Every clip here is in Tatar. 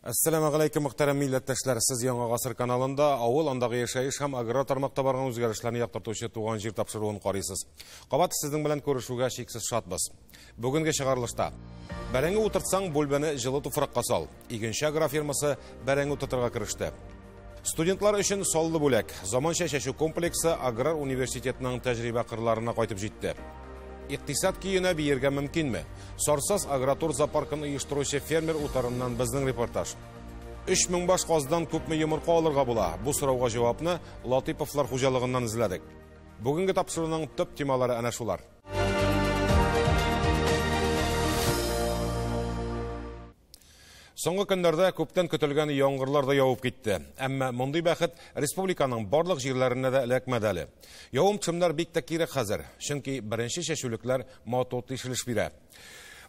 Әссәламу алейкум, мөхтәрәм милләттәшләр. Сез Яңа Гасыр каналында авыл, андагы яшәеш һәм аграр тармакта барган үзгәрешләрне яктыртучы Туган җир тапшыруын карыйсыз. Кабат сезнең белән күрешүгә чиксез шатбыз. Бүгенге чыгарылышта бәрәңге утыртсаң, бүлбәне җылы туфракка сал. Игенче агрофирмасы бәрәңге утыртырга кереште. Студентлар өчен саллы бүләк. Заманча чәчү комплексы аграр университетның тәҗрибә кырларына кайтып җитте. Икътисад көенә биергә мөмкинме? Сарсаз агротур зоопаркын оештыручы фермер утарыннан безнең репортаж. 3000 баш каздан күпме йомырка алырга була? Бу сорауга җавапны Латыйповлар хуҗалыгыннан эзләдек. Бүгенге тапшыруның төп темалары әнә шулар. Соңгы көннәрдә күптән көтелгән яңгырлар да явып китте. Әмма мондый бәхет республиканың барлык җирләренә дә эләкмәде әле. Явым-төшемнәр бик тә кирәк хәзер, чөнки беренче чәчүлекләр матур тишелеш бирә.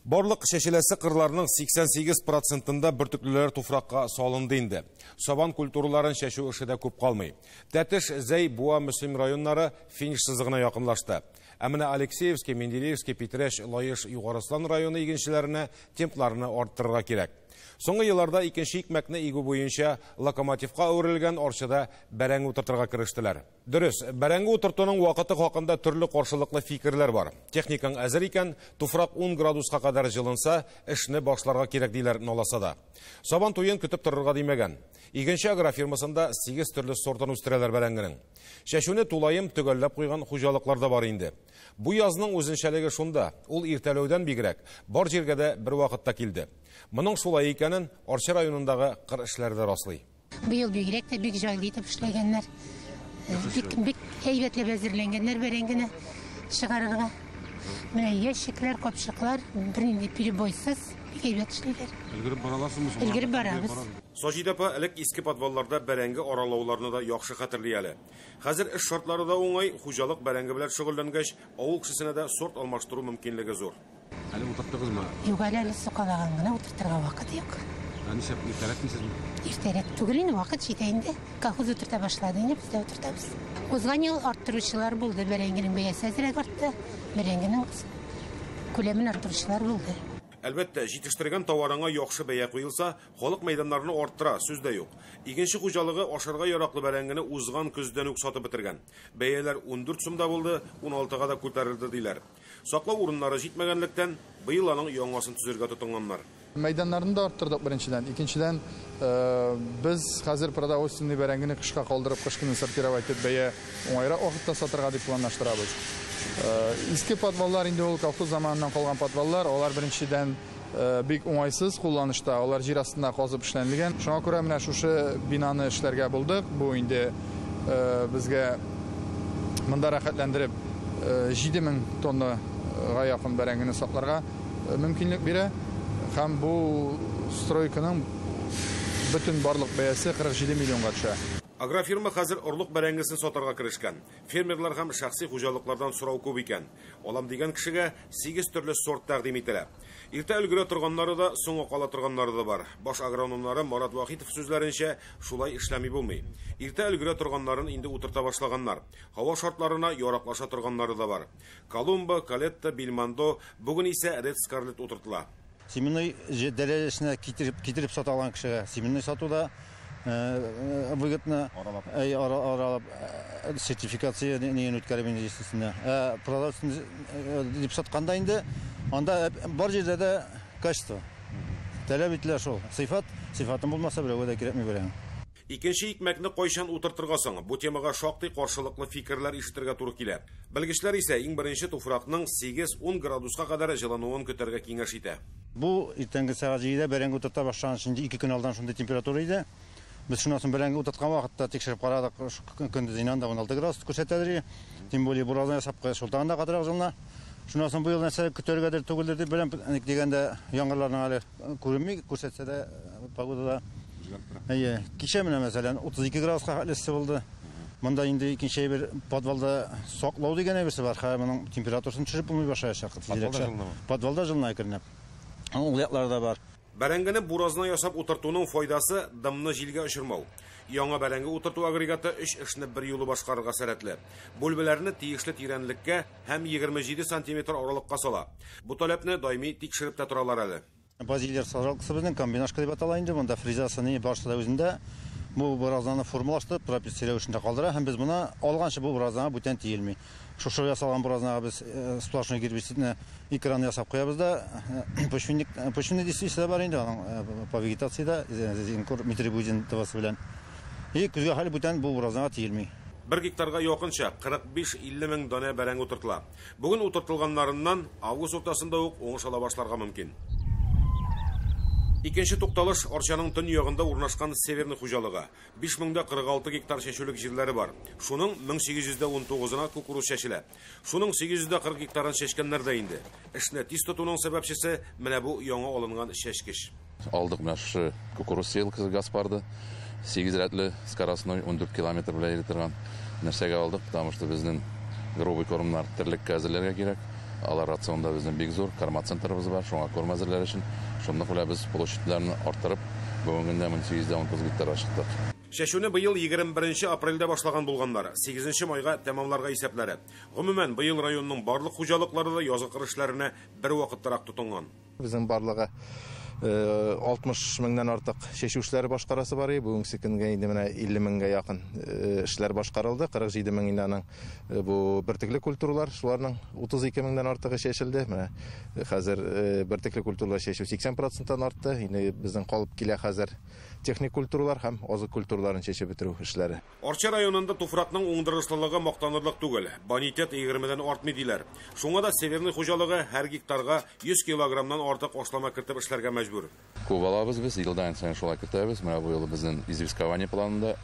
Барлык чәчеләсе кырларның 88%-ында бөртеклеләр туфракка салынды инде. Сабан культураларын чәчү эше дә күп калмый. Тәтеш, Зәй, Буа, Мөслим районнары финиш сызыгына якынлашты. Ә менә Алексеевский, Менделеевский, Питрәч, Лаеш, Югары районы игенчеләренә темпларны арттырырга кирәк. Соңгы елларда икенче икмәкне игү буенча локомотивка әверелгән Арчада бәрәңге утыртырга керештеләр. Дөрес, бәрәңге утыртуның вакыты хакында төрле каршылыклы фикерләр бар. Техникаң әзер икән, туфрак 10 градуска кадәр җылынса, эшне башларга кирәк диләр Наласада. Сабан туен көтеп торырга димәгән. Игенче агрофирмасында 8 төрле сортын үстерәләр бәрәңгенең. Чәчүне тулаем төгәлләп куйган хуҗалыклар да бар инде. Бу язның үзенчәлеге шунда, ул иртәләүдән бигрәк, бар җиргә дә бер вакытта килде. Моның шулай икәнен Арча районындагы кыр эшләре дә раслый. Быел бигрәк тә бик җайлы итеп эшләгәннәр. Бик әйбәтләп әзерләнгәннәр бәрәңгене чыгарырга. Менә ящиклар, капчыклар, бернинди перебойсыз бик әйбәт эшлиләр. Өлгереп бараларсызмы? Өлгереп барабыз. Саҗидә апа элек иске подвалларда бәрәңге аралауларны да яхшы хәтерли әле. Хәзер эш шартлары да уңай, хуҗалык бәрәңге белән шөгыльләнгәч, авыл кешесенә дә сорт алмаштыру мөмкинлеге зур. Әле утырттыгызмы? Юк, әле сукалаган гына утыртырга вакыт юк. Ә нишләп иртәрәк дисезме? Иртәрәк түгел инде, вакыт җитә инде. Колхоз утырта башлады инде, без дә утыртабыз. Узган ел арттыручылар булды, бәрәңгенең бәясе әзрәк артты, бәрәңгенең күләмен арттыручылар булды. Әлбәттә, җитештергән товарыңа яхшы бәя куелса, халык мәйданнарны арттыра, сүз дә юк. Игенче хуҗалыгы ашарга яраклы бәрәңгене узган көздән үк сатып бетергән. Бәяләр 14 сумда булды, 16-га да күтәрелде диләр. Саклау урыннары җитмәгәнлектән, быел аның яңасын төзергә тотынганнар. Мәйданнарны да арттырдык беренчедән. Икенчедән, без хәзер продовольственный бәрәңгене кышка калдырып, кыш көне сортировать итеп бәя уңайрак вакытта сатырга дип планлаштырабыз. Иске подваллар инде ул колхоз заманыннан калган подваллар, алар беренчедән бик уңайсыз кулланышта, алар җир астында казып эшләнелгән. Шуңа күрә менә шушы бинаны эшләргә булдык. Бу инде безгә монда рәхәтләндереп 7000 тоннага якын бәрәңгене сакларга мөмкинлек бирә. Һәм бу стройканың бөтен барлык бәясе 47 миллионга төшә. Агрофирма хәзер орлык бәрәңгесен сатарга керешкән. Фермерлар һәм шәхси хуҗалыклардан сорау күп икән. Алам дигән кешегә 8 төрле сорт тәкъдим ителә. Иртә өлгерә торганнары да, соңга кала торганнары да бар. Баш агрономнары Марат Вахитов сүзләренчә, шулай эшләми булмый. Иртә өлгерә торганнарын инде утырта башлаганнар. Һава шартларына яраклаша торганнары да бар. Колумба, Калетта, Бельмондо, бүген исә Ред Скарлетт утыртыла. Семенной дәрәҗәсенә китереп сата алган кешегә семенной сатуда выгодно, аралап сертификация неген үткәреп инде, естественно. Продовольственный дип сатканда инде анда бар җирдә дә качество таләп ителә, шул сыйфат, сыйфатың булмаса, берәүгә дә кирәкми бәрәңге. Икенче икмәкне кайчан утыртырга соң? Бу темага шактый каршылыклы фикерләр ишетергә туры килә. Белгечләр исә иң беренче туфракның 8-10 градуска кадәр җылынуын көтәргә киңәш итә. Бу иртәнге сәгать 7-дә бәрәңге утырта башлаган инде 2 көн алдан шундый температура иде. Без шуннан соң бәрәңге утырткан вакытта тикшереп карадык, көндез инде 16 градус күрсәтәдер. Тем более буразна ясап куя, шул тагын да катырак җылына. Шуннан соң быел нәрсә көтәргәдер түгелдер дип беләм, ник дигәндә яңгырларның әле күренми, күрсәтсә дә погодада. Әйе, кичә менә мәсәлән 32 градуска хәтле эссе булды. Монда инде икенче бер подвалда саклау дигән әйберсе бар. Хәзер моның температурасын төшереп булмый башлаячак. Подвалда җылынамы? Подвалда җылына әкренләп. Ул якларда бар. Бәрәңгене буразна ясап утыртуның файдасы дымны җилгә очырмау. Яңа бәрәңге утырту агрегаты 3 эшне бер юлы башкарырга сәләтле. Бүлбеләрне тиешле тирәнлеккә һәм 27 сантиметр аралыкка сала. Бу таләпне даими тикшереп тә торалар әле. Базилер сажалкасы безнең комбинашка дип атала инде. Монда фрезасы ни барысы да үзендә. Бу буразнаны формалаштырып, трапеция рәвешендә калдыра һәм без моны алганчы бу буразнага бүтән тиелми. Шушы ясалган буразнага без сплошной гербицидны экран ясап куябыз да, почвенный действиесе дә бар инде аның по вегетациядә, зинкур метрибузин тывасы белән. И көзгә хәл бүтән бу буразнага тиелми. 1 гектарга якынча 45-50 мең данә бәрәңге утыртыла. Бүген утыртылганнарыннан август уртасында ук уңыш ала башларга мөмкин. Икенче тукталыш Арчаның төньягында урнашкан Северный хуҗалыгы. 5046 гектар чәчүлек җирләре бар. Шуның 1819-ына кукуруз чәчелә. Шуның 840 гектарын чәчкәннәр дә инде. Эшне тиз тотуның сәбәпчесе менә бу яңа алынган чәчкеч. Алдык менә шушы кукуруз сеялкасы Гаспарды. 8 рәтле скоростной 14 километр белән йөри торган нәрсәгә алдык, потому что безнең грубый кормнар терлеккә әзерләргә кирәк. Алар рационда безнең бик зур корма центрыбыз бар, шуңа корм әзерләр өчен. Шунлык белән без площадьларны арттырып, бүгенге көндә 1819 гектарга чыктык. Чәчүне быел 21 апрельдә башлаган булганнар, 8 майга тәмамларга исәпләре. Гомумән, быел районның барлык хуҗалыклары да язгы кыр эшләренә бер вакыттарак тотынган. Безнең барлыгы 60 меңнән артык чәчү эшләре башкарасы бар иде. Бүгенге көнгә инде менә 50 меңгә якын эшләр башкарылды. 47 мең инде аның бу бөртекле культуралар, шуларның 32 меңнән артыгы чәчелде. Менә хәзер бөртекле культуралар чәчү 80%-тан артты. Инде безнең калып килә хәзер техник культуралар һәм азык культураларын чәчеп бетерү эшләре. Арча районында туфракның уңдырышлылыгы мактанырлык түгел. Бонитет 20-дән артмый диләр. Шуңа да Северный хуҗалыгы һәр гектарга 100 килограммнан артык ашлама кертеп эшләргә мәҗбүр. Күп алабыз без, елдан саен шулай кертәбез. Менә бу елы безнең известкование планында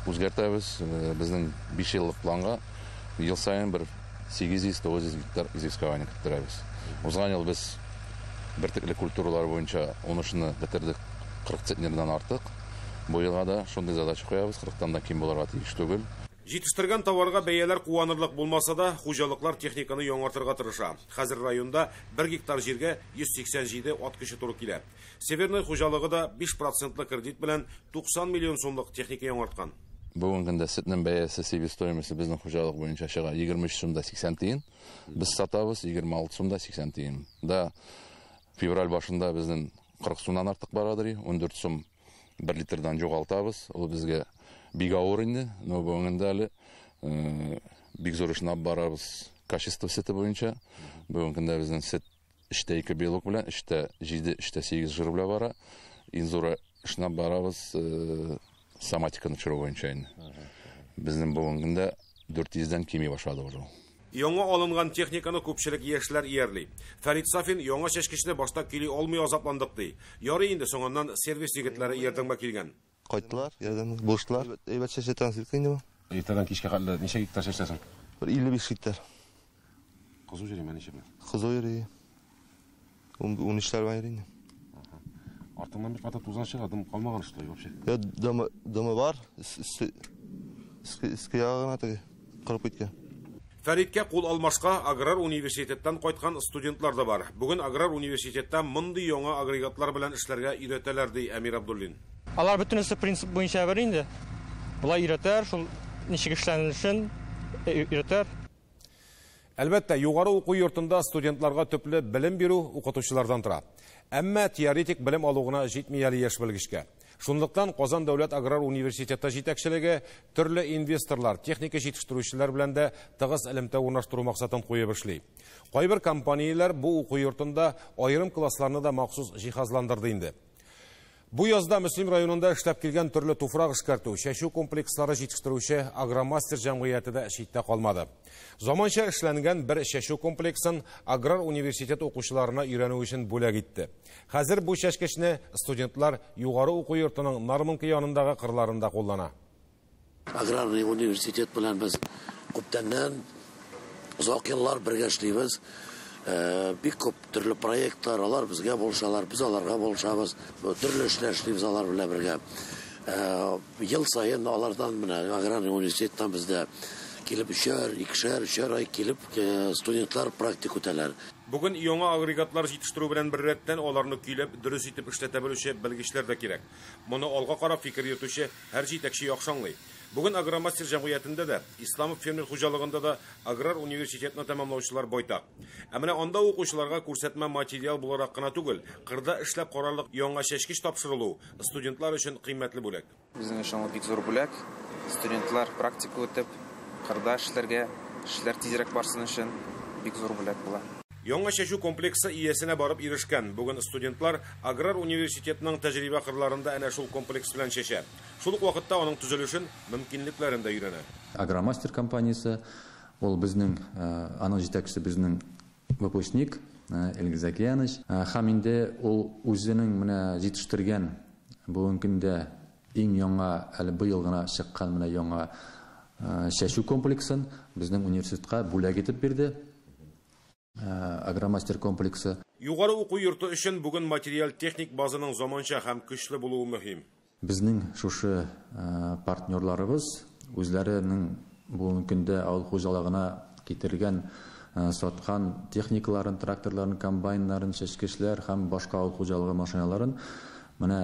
үзгәртәбез. Безнең 5 еллык планга ел саен бер 800-900 гектар известкование керттерәбез. Узган ел без бөртекле культуралар буенча уңышны бетердек 40 центнердан артык. Бу елга да шундый задача куябыз, 40-тан да ким булырга тиеш түгел. Җитештергән товарга бәяләр куанырлык булмаса да, хуҗалыклар техниканы яңартырга тырыша. Хәзер районда 1 гектар җиргә 187 ат көче туры килә. Северный хуҗалыгы да 5% кредит белән 90 миллион сумлык техника яңарткан. Бүгенге көндә сөтнең бәясе себестоимости безнең хуҗалык буенча чыга 23 сумда 80 тиен. Без сатабыз 26 сумда 80 тиен. Да, февраль башында безнең 40 сумнан артык барадыр, 14 сум 1 литрдан югалтабыз. Ул безгә бик авыр инде, но бүгенге көндә әле бик зур эшне алып барабыз качество сөте буенча. Бүгенге көндә безнең сөт 3,2 белок белән, 3,7, 3,8 жир белән бара. Иң зур эшне алып барабыз соматиканы төшерү буенча инде. Безнең бүгенге көндә 400-дән кими башлады уже. Яңа алынган техниканы күпчелек яшьләр иярли. Фәрит Сафин яңа чәчкечне башта көйли алмый азапландык ди. Ярый инде соңыннан сервис егетләре ярдәмгә килгән. Кайттылар, ярдәм булыштылар. Әйбәт чәчә транслит инде бу. Иртәдән кичкә хәтле ничә гектар чәчәсең? Бер 55 гектар. Кызу йөриме ничә? Кызу йөри. 13ләр бар инде. Артыңнан бер каты тузан чыга, дым калмаган шулай вообще. Я дымы бар, иске ягы гына теге кырып киткән. Фәриткә кул алмашка аграр университеттан кайткан студентлар да бар. Бүген аграр университетта мондый яңа агрегатлар белән эшләргә өйрәтәләр, ди Әмир Абдуллин. Алар бөтенесе принцип буенча бер инде. Болай өйрәтәр, шул ничек эшләнелешен өйрәтәр. Әлбәттә, югары уку йортында студентларга төпле белем бирү укытучылардан тора. Әмма теоретик белем алу гына җитми әле яшь белгечкә. Шунлыктан Казан дәүләт аграр университеты җитәкчелеге төрле инвесторлар, техника җитештерүчеләр белән дә тыгыз элемтә урнаштыру максатын куеп эшли. Кайбер компанияләр бу уку йортында аерым классларны да махсус җиһазландырды инде. Бу язда Мөслим районында эшләп килгән төрле туфрак эшкәртү, чәчү комплекслары җитештерүче Агромастер җәмгыяте дә читтә калмады. Заманча эшләнгән бер чәчү комплексын аграр университет укучыларына өйрәнү өчен бүләк итте. Хәзер бу чәчкечне студентлар югары уку йортының Нармонка янындагы кырларында куллана. Аграрный университет белән без күптәннән озак еллар бергә эшлибез. Бик күп төрле проектлар, алар безгә булышалар, без аларга булышабыз. Төрле эшләр эшлибез алар белән бергә. Ел саен алардан менә аграрный университеттан бездә килеп өчәр, икешәр, өчәр ай килеп студентлар практик үтәләр. Бүген яңа агрегатлар җитештерү белән беррәттән аларны көйләп, дөрес итеп эшләтә белүче белгечләр дә кирәк. Моны алга карап фикер йөртүче һәр җитәкче яхшы аңлый. Бүген Агромастер җәмгыятендә дә, Исламов фермер хуҗалыгында да аграр университетны тәмамлаучылар байтак. Ә менә анда укучыларга күрсәтмә материал буларак кына түгел, кырда эшләп карарлык яңа чәчкеч тапшырылу студентлар өчен кыйммәтле бүләк. Безнең өчен ул бик зур бүләк. Студентлар практика үтеп, кырда эшләргә, эшләр тизрәк барсын өчен бик зур бүләк була. Яңа чәчү комплексы иясенә барып ирешкән. Бүген студентлар аграр университетның тәҗрибә кырларында әнә шул комплекс белән чәчә. Шул ук вакытта аның төзелешен, мөмкинлекләрен дә өйрәнә. Агромастер компаниясе, ул безнең, аның җитәкчесе безнең выпускник Эльгиз Закиянович. Һәм инде ул үзенең менә җитештергән бүгенге көндә иң яңа, әле быел гына чыккан менә яңа чәчү комплексын безнең университетка бүләк итеп бирде. Агромастер комплексы. Югары уку йорты өчен бүген материаль-техник базаның заманча һәм көчле булуы мөһим. Безнең шушы партнерларыбыз үзләренең бүгенге көндә авыл хуҗалыгына китергән, саткан техникаларын, тракторларын, комбайннарын, чәчкечләр һәм башка авыл хуҗалыгы машиналарын менә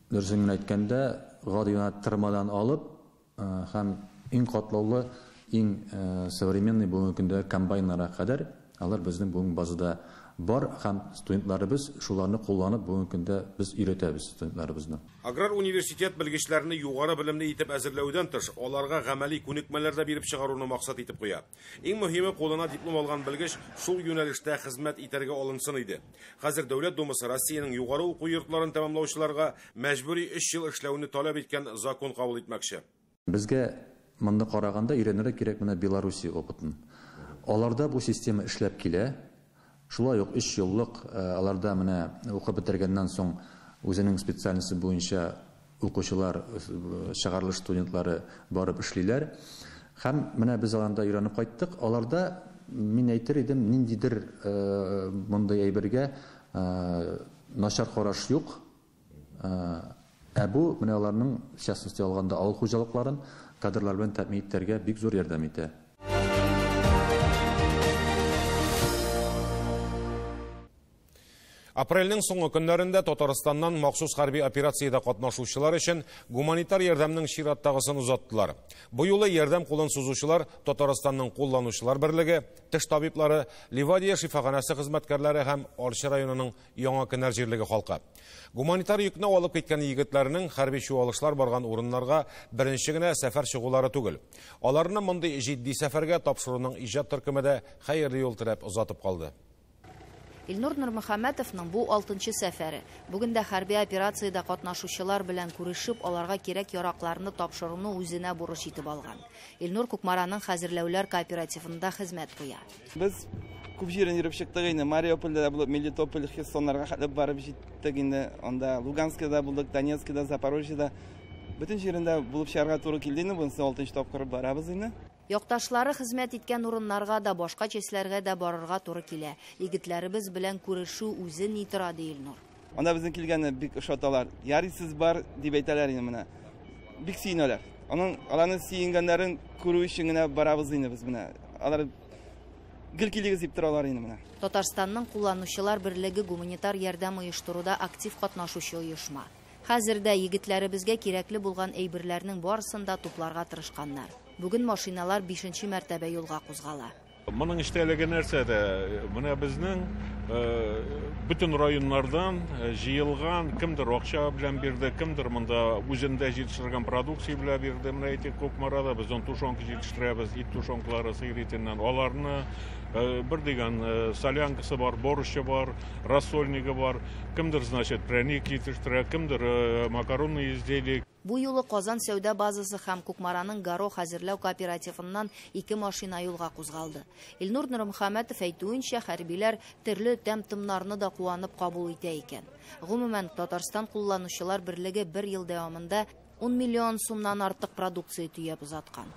дөресен генә әйткәндә, гади генә тырмадан алып һәм иң катлаулы, иң современный бүгенге көндә комбайннарга кадәр алар безнең бүгенге базада бар һәм студентларыбыз шуларны кулланып бүгенге көндә без өйрәтәбез студентларыбызны. Аграр университет белгечләрне югары белемле итеп әзерләүдән тыш, аларга гамәли күнекмәләр дә биреп чыгаруны максат итеп куя. Иң мөһиме, кулына диплом алган белгеч шул юнәлештә хезмәт итәргә алынсын иде. Хәзер Дәүләт Думасы Россиянең югары уку йортларын тәмамлаучыларга мәҗбүри 3 ел эшләүне таләп иткән закон кабул итмәкче. Безгә монда караганда өйрәнергә кирәк менә Белоруссия опытын. Аларда бу система эшләп килә. Шулай ук 3 еллык аларда менә укып бетергәннән соң үзенең специальносте буенча укучылар, чыгарылыш студентлары барып эшлиләр. Һәм менә без аларда өйрәнеп кайттык. Аларда мин әйтер идем, ниндидер мондый әйбергә начар караш юк. Ә бу менә аларның, в частности алганда, авыл хуҗалыкларын кадрлар белән тәэмин итәргә бик зур ярдәм итә. Апрельнең соңгы көннәрендә Татарстаннан махсус хәрби операциядә катнашучылар өчен гуманитар ярдәмнең чираттагысын узаттылар. Бу юлы ярдәм кулын сузучылар Татарстанның кулланучылар берлеге, теш табиблары, Ливадия шифаханәсе хезмәткәрләре һәм Арча районының Яңа Кенәр җирлеге халкы. Гуманитар йөкне алып киткән егетләрнең хәрби чуалышлар барган урыннарга беренче генә сәфәр чыгулары түгел. Аларны мондый җитди сәфәргә тапшыруның иҗат төркеме дә хәерле юл теләп озатып калды. Илнур Нурмөхәммәтовның бу 6-нчы сәфәре. Бүген дә хәрби операциядә катнашучылар белән күрешеп, аларга кирәк яракларны тапшыруны үзенә бурыч итеп алган. Илнур Кукмараның хәзерләүләр кооперативында хезмәт куя. Без күп җирен йөреп чыктык инде. Мариупольдә булып, Мелитополь, Херсоннарга хәтле барып җиттек инде. Анда Луганскида булдык, Донецкида, Запорожьеда. Бөтен җирендә булып чыгарга туры килде инде. Монысы 6-нчы тапкыр барабыз инде. Якташлары хезмәт иткән урыннарга да, башка частьләргә дә барырга туры килә. Егетләребез белән күрешү үзе ни тора, ди Илнур. Анда безнең килгәнне бик ошаталар. Ярыйсыз бар дип әйтәләр инде менә. Бик сөенәләр. Аның аларны сөенгәннәрен күрү өчен генә барабыз инде без менә. Алар гел килегез дип торалар инде менә. Татарстанның кулланучылар берлеге гуманитар ярдәм оештыруда актив катнашучы оешма. Хәзер дә егетләребезгә кирәкле булган әйберләрнең барысын да тупларга тырышканнар. Бүген машиналар 5-нче мәртәбә юлга кузгала. Моның эчтәлеге нәрсәдә? Менә безнең бөтен районнардан җыелган, кемдер акча белән бирде, кемдер монда үзендә җитештергән продукция белән бирде. Менә әйтик, Кукмарада без тушенка җитештерәбез, ит тушенкалары сыер итеннән. Аларны бер дигән солянкасы бар, борщы бар, рассольнигы бар. Кемдер, значит, пряник җитештерә, кемдер макаронные изделия. Бу юлы Казан сәүдә базасы һәм Кукмараның Гаро хәзерләү кооперативыннан 2 машина юлга кузгалды. Илнур Нурмөхәммәтов әйтүенчә, хәрбиләр төрле тәм-томнарны да куанып кабул итә икән. Гомумән, Татарстан кулланучылар берлеге бер ел дәвамында 10 миллион сумнан артык продукция төяп озаткан.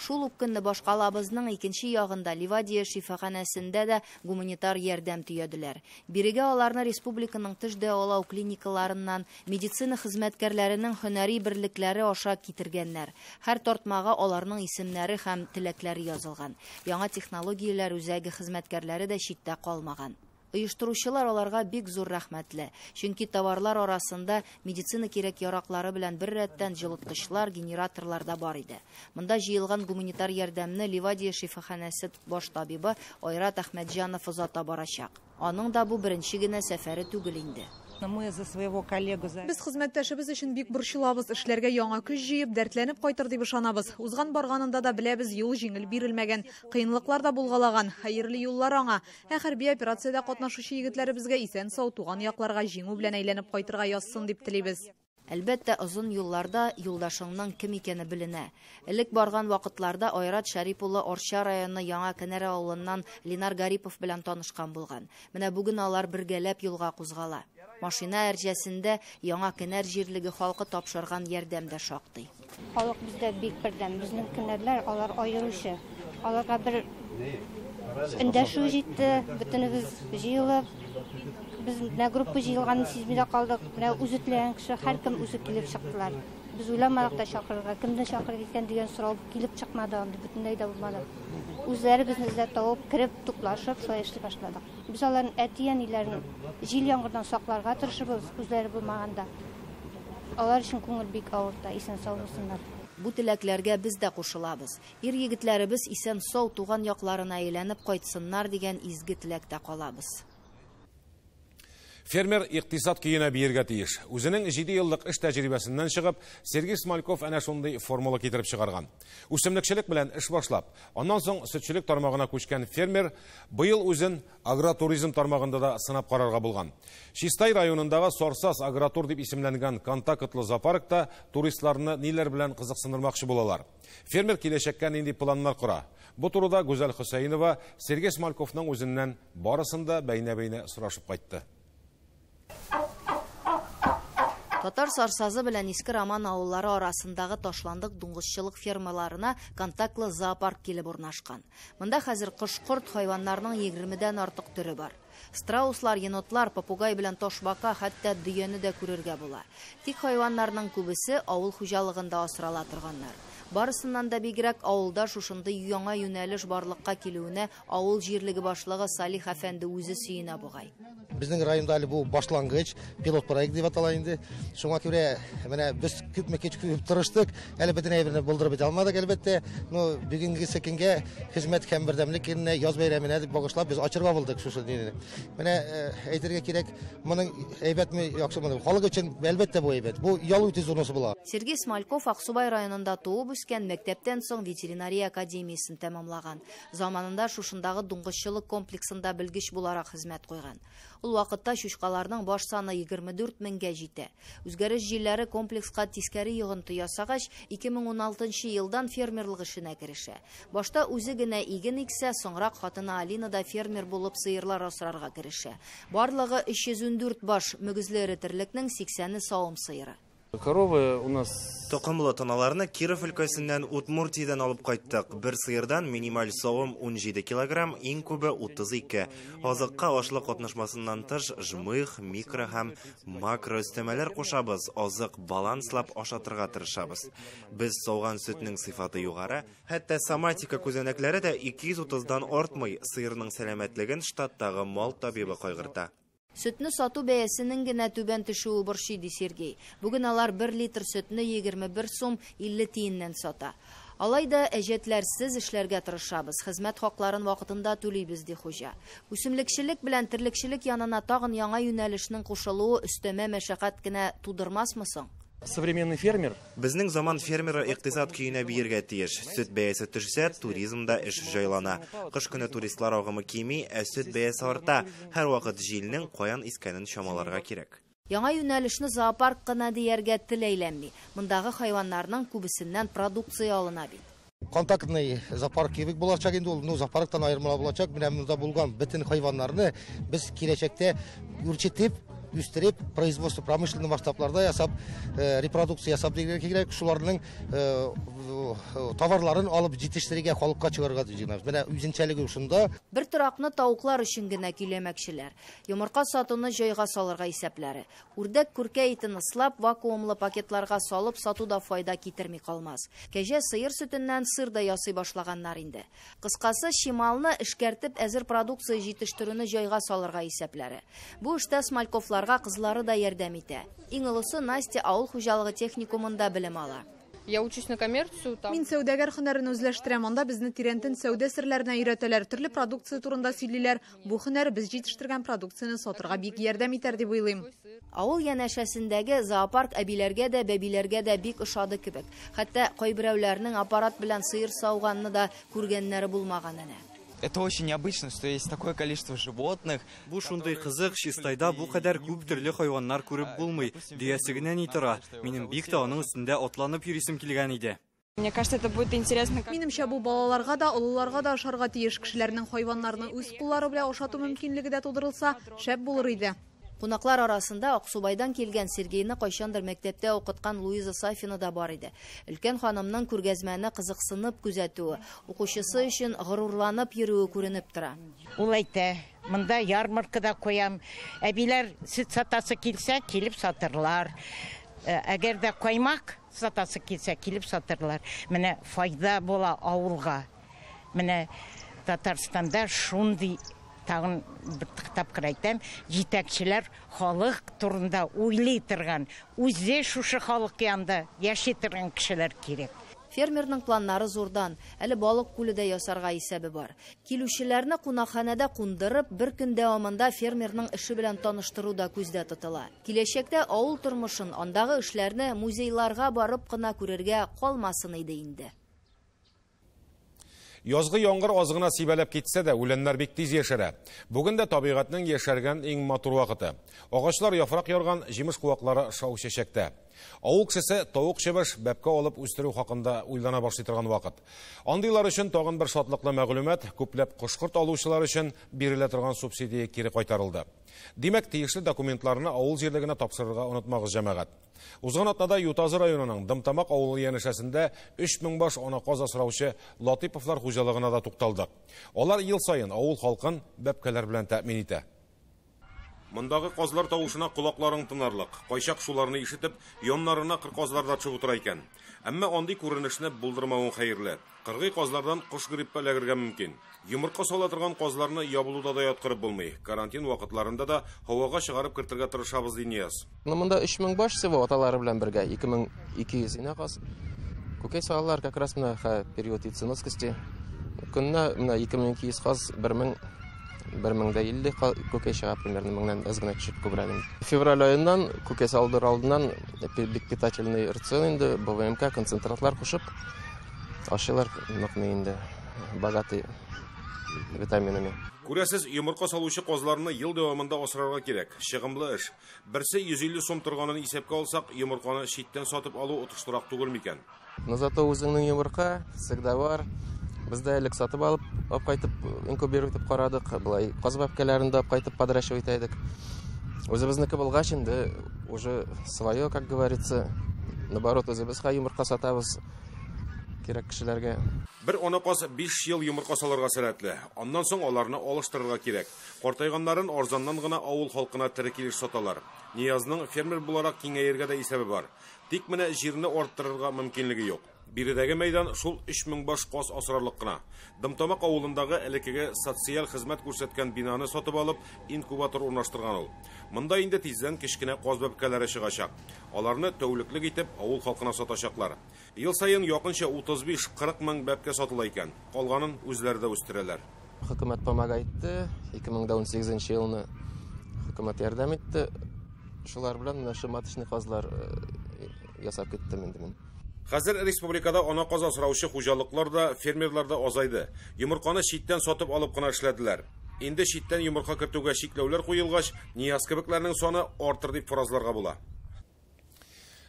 Шул ук көнне башкалабызның икенче ягында Ливадия шифаханәсендә дә гуманитар ярдәм төяделәр. Бирегә аларны республиканың теш дәвалау клиникаларыннан медицина хезмәткәрләренең һөнәри берлекләре аша китергәннәр. Һәр тартмага аларның исемнәре һәм теләкләре язылган. Яңа технологияләр үзәге хезмәткәрләре дә читтә калмаган. Оештыручылар аларга бик зур рәхмәтле. Чөнки товарлар арасында медицина кирәк-яраклары белән бер рәттән җылыткычлар, генераторлар да бар иде. Монда җыелган гуманитар ярдәмне Ливадия шифаханәсе баш табибы Айрат Әхмәтҗанов озата барачак. Аның да бу беренче генә сәфәре түгел инде. Мы за своего коллегу, за Без хезмәттәшебез өчен бик борчылабыз. Эшләргә яңа көч җыеп, дәртләнеп кайтыр дип ышанабыз. Узган барганында да беләбез, юл җиңел бирелмәгән. Кыенлыклар да булгалаган. Хәерле юллар аңа. Ә хәрби операциядә катнашучы егетләребезгә исән-сау туган якларга җиңү белән әйләнеп кайтырга язсын дип телибез. Әлбәттә, озын юлларда юлдашыңның кем икәне беленә. Элек барган вакытларда Айрат Шәрип улы Арча районы Яңа Кенәр авылыннан Ленар Гарипов белән танышкан булган. Менә бүген алар бергәләп юлга кузгала. Машина әрҗәсендә Яңа Кенәр җирлеге халкы тапшырган ярдәм дә шактый. Халык бездә бик бердәм. Безнең кенәрләр алар аеручы. Аларга бер эндәшү җитте, бөтенебез җыелып, без менә группа җыелганын сизми дә калдык. Менә үзе теләгән кеше, һәркем үзе килеп чыктылар. Без уйламадык та чакырырга, кемне чакырыр икән дигән сорау килеп чыкмады, андый бөтенләй дә булмады. Үзләре безне эзләп табып, кереп, туплашып, шулай эшли башладык. Без аларның әти-әниләрен җил-яңгырдан сакларга тырышыбыз, үзләре булмаганда. Алар өчен күңел бик авырта, исән-сау булсыннар. Бу теләкләргә без дә кушылабыз. Ир егетләребез исән-сау туган якларына әйләнеп кайтсыннар дигән изге теләктә калабыз. Фермер икътисад көенә биергә тиеш. Үзенең 7 еллык эш тәҗрибәсеннән чыгып, Сергей Смольков әнә шундый формула китереп чыгарган. Үсемлекчелек белән эш башлап, аннан соң сөтчелек тармагына күчкән фермер быел үзен агротуризм тармагында да сынап карарга булган. Чистай районындагы Сорсаз агротур дип исемләнгән контактлы зоопаркта туристларны ниләр белән кызыксындырмакчы булалар. Фермер киләчәккә нинди планнар кора? Бу турыда Гүзәл Хөсәенова Сергей Смольковның үзеннән барысын да бәйнә-бәйнә сорашып кайтты. Татар Сарсазы белән Иске Роман авыллары арасындагы ташландык дуңгызчылык фермаларына контактлы зоопарк килеп урнашкан. Монда хәзер кош-корт хайваннарның 20-дән артык төре бар. Страуслар, енотлар, попугай белән ташбака, хәтта дөяне дә күрергә була. Тик хайваннарның күбесе авыл хуҗалыгында асрала торганнар. Барысыннан да бигрәк авылда шушындый яңа юнәлеш барлыкка килүенә авыл җирлеге башлыгы Салих әфәнде үзе сөенә бугай. Безнең районда әле бу башлангыч, пилот проект дип атала инде. Шуңа күрә менә без күпме көч куеп тырыштык, әле бөтен әйберне булдырып бетә алмадык әлбәттә. Но бүгенге көнгә хезмәт һәм бердәмлек көненә, яз бәйрәменә дип багышлап без ачырга булдык шушы динне. Менә әйтергә кирәк, моның әйбәтме, яхшымы? Халык өчен әлбәттә бу әйбәт. Бу ял итү зонасы була. Сергей Смольков Аксубай районында туып үскән, мәктәптән соң ветеринария академиясен тәмамлаган. Заманында шушындагы дуңгызчылык комплексында белгеч буларак хезмәт куйган. Ул вакытта чучкаларның баш саны 24 меңгә җитә. Үзгәреш җилләре комплекска тискәре йогынты ясагач, 2016 елдан фермерлык эшенә керешә. Башта үзе генә иген иксә, соңрак хатыны Алина да фермер булып сыерлар асрарга керешә. Барлыгы 314 баш мөгезле эре терлекнең 80-е савым сыеры. Коровы у нас Токымлы таналарны Киров өлкәсеннән Удмуртиядән алып кайттык. Бер сыердан минималь савым 17 килограмм, иң күбе 32. Азыкка ашлык катнашмасыннан тыш жмых, микро һәм макро өстәмәләр кушабыз. Азык баланслап ашатырга тырышабыз. Без сауган сөтнең сыйфаты югары, хәтта соматика күзәнәкләре дә 230-дан артмый. Сыерның сәламәтлеген штаттагы мал табибы кайгырта. Сөтне сату бәясенең генә түбән төшүе борчый, ди Сергей. Бүген алар 1 литр сөтне 21 сум 50 тиеннән сата. Алай да әҗәтләрсез эшләргә тырышабыз, хезмәт хакларын вакытында түлибез, ди хуҗа. Үсемлекчелек белән терлекчелек янына тагын яңа юнәлешнең кушылуы өстәмә мәшәкать кенә тудырмасмы соң? Современный фермер. Безнең заман фермеры икътисад көенә биергә тиеш. Сөт бәясе төшсә, туризмда эш җайлана. Кыш көне туристлар агымы кими, ә сөт бәясе арта. Һәрвакыт җилнең каян искәнен чамаларга кирәк. Яңа юнәлешне зоопарк кына дияргә тел әйләнми. Мондагы хайваннарның күбесеннән продукция алына бит. Контактный зоопарк кебек булачак инде ул, ну зоопарктан аермалы булачак. Менә монда булган бөтен хайваннарны без киләчәктә үрчетеп үстереп, производство промышленный масштабларда ясап, репродукция ясап дигән кирәк, шуларның товарларын алып җитештерергә, халыкка чыгарырга җыенабыз. Менә үзенчәлеге шунда. Бер торакны тавыклар өчен генә көйләмәкчеләр. Йомырка сатуны җайга салырга исәпләре. Үрдәк күркә итен ыслап, вакуумлы пакетларга салып сату да файда китерми калмас. Кәҗә сыер сөтеннән сыр да ясый башлаганнар инде. Кыскасы, чималны эшкәртеп әзер продукция җитештерүне җайга салырга исәпләре. Бу эштә Смольковларга кызлары да ярдәм итә. Иң олысы Настя авыл хуҗалыгы техникумында белем ала. Я учусь на коммерцию. Там... Мин сәүдәгәр һөнәрен үзләштерәм. Анда безне тирәнтен сәүдә серләренә өйрәтәләр, төрле продукция турында сөйлиләр. Бу һөнәр без җитештергән продукцияне сатырга бик ярдәм итәр дип уйлыйм. Авыл янәшәсендәге зоопарк әбиләргә дә, бәбиләргә дә бик ошады кебек. Хәтта кайберәүләрнең аппарат белән сыер сауганны да күргәннәре булмаган әнә. Это очень необычно, что есть такое количество животных. Бу шундый кызык, Чистайда бу кадәр күп төрле хайваннар күреп булмый. Дөясе генә ни тора. Минем бик тә аның өстендә атланып йөрисем килгән иде. Мне кажется, это будет интересно. Минемчә, бу балаларга да, олыларга да ошарга тиеш. Кешеләрнең хайваннарны үз куллары белән ашату мөмкинлеге дә тудырылса, шәп булыр иде. Кунаклар арасында Аксубайдан килгән Сергейны кайчандыр мәктәптә укыткан Луиза Сафина да бар иде. Өлкән ханымның күргәзмәне кызыксынып күзәтүе, укучысы өчен горурланып йөрүе күренеп тора. Ул әйтә, монда ярмаркада куям. Әбиләр сөт сатасы килсә, килеп сатырлар. Әгәр дә каймак сатасы килсә, килеп сатырлар. Менә файда була авылга. Менә Татарстанда шундый тагын бер тапкыр әйтәм, җитәкчеләр халык турында уйлый торган, үзе шушы халык янында яши торган кешеләр кирәк. Фермерның планнары зурдан, әле балык күле дә ясарга исәбе бар. Килүчеләрне кунакханәдә кундырып, бер көн дәвамында фермерның эше белән таныштыру да күздә тотыла. Киләчәктә авыл тормышын, андагы эшләрне музейларга барып кына күрергә калмасын иде инде. Язгы яңгыр аз гына сибәләп китсә дә, үләннәр бик тиз яшәрә. Бүген дә табигатьнең яшәргән иң матур вакыты. Агачлар яфрак ярган, җимеш куаклары шау чәчәктә. Авыл кешесе тавык чебеш, бәбкә алып үстерү хакында уйлана башлый торган вакыт. Андыйлар өчен тагын бер шатлыклы мәгълүмат, күпләп кош-корт алучылар өчен бирелә торган субсидия кире кайтарылды. Димәк, тиешле документларны авыл җирлегенә тапшырырга онытмагыз, җәмәгать. Узган атнада Ютазы районының Дымтамак авылы янәшәсендә 3000 баш ана каз асраучы Латыйповлар хуҗалыгына да тукталдык. Алар ел саен авыл халкын бәбкәләр белән тәэмин итә. Мондагы казлар тавышына колакларың тынарлык. Кайчак шуларны ишетеп, яннарына кыр казлар да төшеп утыра икән. Әмма андый күренешне булдырмавың хәерле. Кыргый казлардан кош гриппы эләгергә мөмкин. Йомырка сала торган казларны ябылуда да яткырып булмый. Карантин вакытларында да һавага чыгарып кертергә тырышабыз, ди Нияз. Монда 3000 баш всего аталары белән бергә 2200 инә каз. Күкәй салалар как раз менә период яйценоскости. Көненә менә 2200 каз, 1050 күкәй чыга, примерно 1000-нән әз генә төшеп күбрәк. Февраль аеннан күкәй салдыру алдыннан бик питательный рацион инде, БВМК концентратлар кушып ашыйлар, нык инде, богатый витаминами. Күрәсез, йомырка салучы казларны ел дәвамында асрарга кирәк. Чыгымлы эш. Берсе 150 сум торганын исәпкә алсак, йомырканы читтән сатып алу отышлырак түгел микән? Но зато үзеңнең йомырка всегда бар. Без дә элек сатып алып, алып кайтып инкубировать итеп карадык, былай каз бәбкәләрен дә алып кайтып подращивать итә идек. Үзебезнеке булгач инде уже свое, как говорится, наоборот, үзебез йомырка сатабыз кирәк кешеләргә. Бер ана каз 5 ел йомырка салырга сәләтле. Аннан соң аларны алыштырырга кирәк. Картайганнарын арзаннан гына авыл халкына тере килеш саталар. Ниязның фермер буларак киңәергә дә исәбе бар. Тик менә җирне арттырырга мөмкинлеге юк. Биредәге мәйдан шул 3000 баш каз асрарлык кына. Дымтамак авылындагы элеккеге социаль хезмәт күрсәткән бинаны сатып алып, инкубатор урнаштырган ул. Монда инде тиздән кечкенә каз бәбкәләре чыгачак. Аларны тәүлеклек итеп авыл халкына сатачаклар. Ел саен якынча 35-40 мең бәбкә сатыла икән. Калганын үзләре дә үстерәләр. Хөкүмәт помогает итте. 2018 елны хөкүмәт ярдәм итте. Шулар белән менә шу маточный казлар ясап киттем инде мин. Хәзер республикада ана каз асраучы хуҗалыклар да, фермерлар да азайды. Йомырканы читтән сатып алып кына эшләделәр. Инде читтән йомырка кертүгә чикләүләр куелгач, Нияз кебекләрнең саны артыр дип фаразларга була.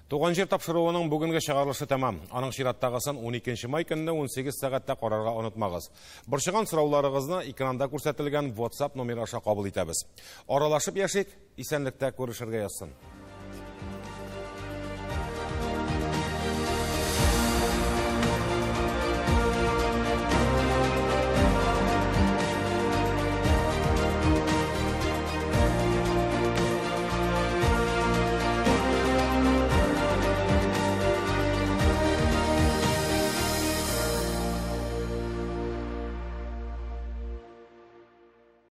Туган җир тапшыруының бүгенге чыгарылышы тәмам. Аның чираттагысын 12 май көнне 18 сәгатьтә карарга онытмагыз. Борчыган сорауларыгызны экранда күрсәтелгән WhatsApp номеры аша кабул итәбез. Аралашып яшик, исәнлектә күрешергә язсын.